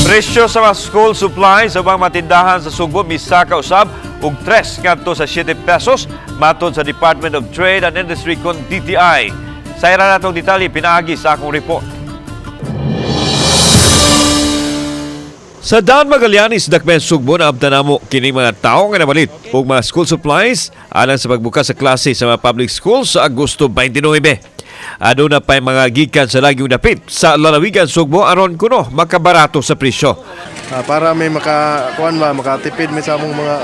Presyo sa mga school supplies sa ubang matindahan sa Sugbo misaka usab og 3 ngadto sa 7 pesos matod sa Department of Trade and Industry kon DTI. Sa ira natong detalye pinaagi sa akong report. Sa Daan Magallanes, Dakben, Sugbo, naabtan namo kini mga tao nga namalit og mga school supplies alang sa pagbukas sa klase sa mga public schools sa Agosto 29. Aduna pa'y mga gikan sa lagyong dapit sa lalawigan Sugbo aron kuno makabarato sa presyo. Para may maka kuan ba, makatipid may sa among mga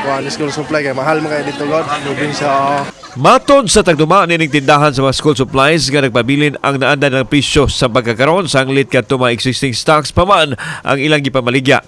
kuan school supply kay mahal man kay dito god probinsya, oh. Matod sa tagduma nining tindahan sa mga school supplies nga nagpabilin ang naandan ng presyo sa pagkakaroon sanglit kadto mga existing stocks pa man ang ilang gipamaligya.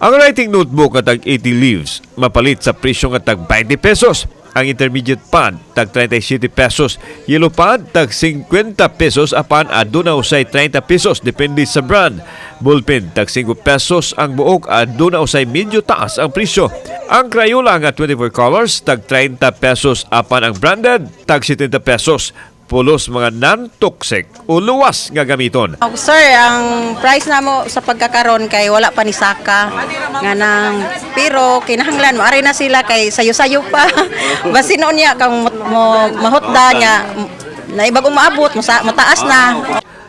Ang writing notebook nga tag 80 leaves mapalit sa presyo nga tag 20 pesos. Ang intermediate pad tag 37 pesos, yellow pad tag 50 pesos apan aduna usay 30 pesos depende sa brand. Ballpen tag 5 pesos ang buok, aduna usay medyo taas ang presyo. Ang Crayola nga 24 colors tag 30 pesos apan ang branded tag 70 pesos. Pulos mga non-toxic o luwas nga gamiton. Oh, sir, ang price namo sa pagkakaron kay wala pa ni saka nga nang, pero kinahanglan mo ari na sila kay sayo-sayo pa. Basin niya kang mo mahutda niya na ibagong maabot mo sa mataas na.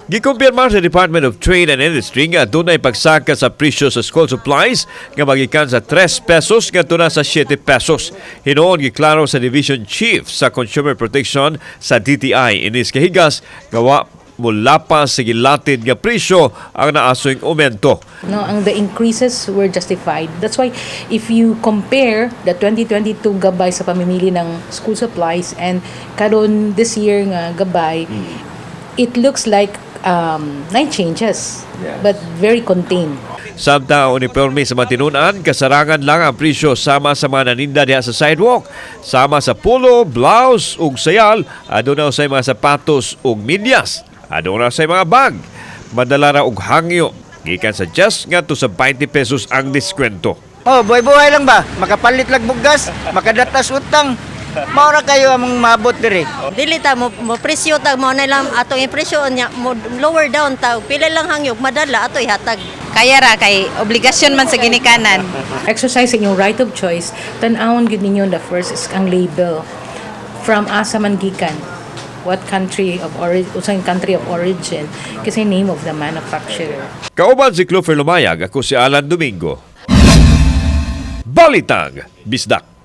Gikumpirma sa Department of Trade and Industry nga adunay pagsaka sa presyo sa school supplies nga magikan sa 3 pesos ngadto na sa 7 pesos. Hinuon giklaro sa Division Chief sa Consumer Protection sa DTI Ines Cajigas nga wa mulapas sa gilatid nga presyo ang naasoy aumento. No, ang the increases were justified. That's why if you compare the 2022 gabay sa pamimili ng school supplies and karon this year nga gabay, it looks like nine changes, but very contained. Samtang ang uniforme sa matinunan, kasarangan lang ang presyo sama sa mga naninda diha sa sidewalk. Sama sa polo, blouse ug sayal, aduna usay mga sapatos ug medyas. Aduna usay mga bag. Madala ra og hangyo. Gikan sa 10 ngadto sa 20 pesos ang diskwento. Oh, buhay-buhay lang ba? Makapalit lang bugas, makadatas utang. Mao ra kayo among maabot diri. Dili ta mo presyo ta, mo na lang atong impresyo niya mo lower down ta, pila lang hangyog madala ato ihatag. Kaya ra kay obligasyon man sa ginikanan. Exercise inyong right of choice, tan-awon gyud ninyo, the first is ang label. From asa man gikan? What country of origin, usang country of origin, kasi name of the manufacturer. Kauban si Clover Lumayag, ako si Alan Domingo. Balitang Bisdak.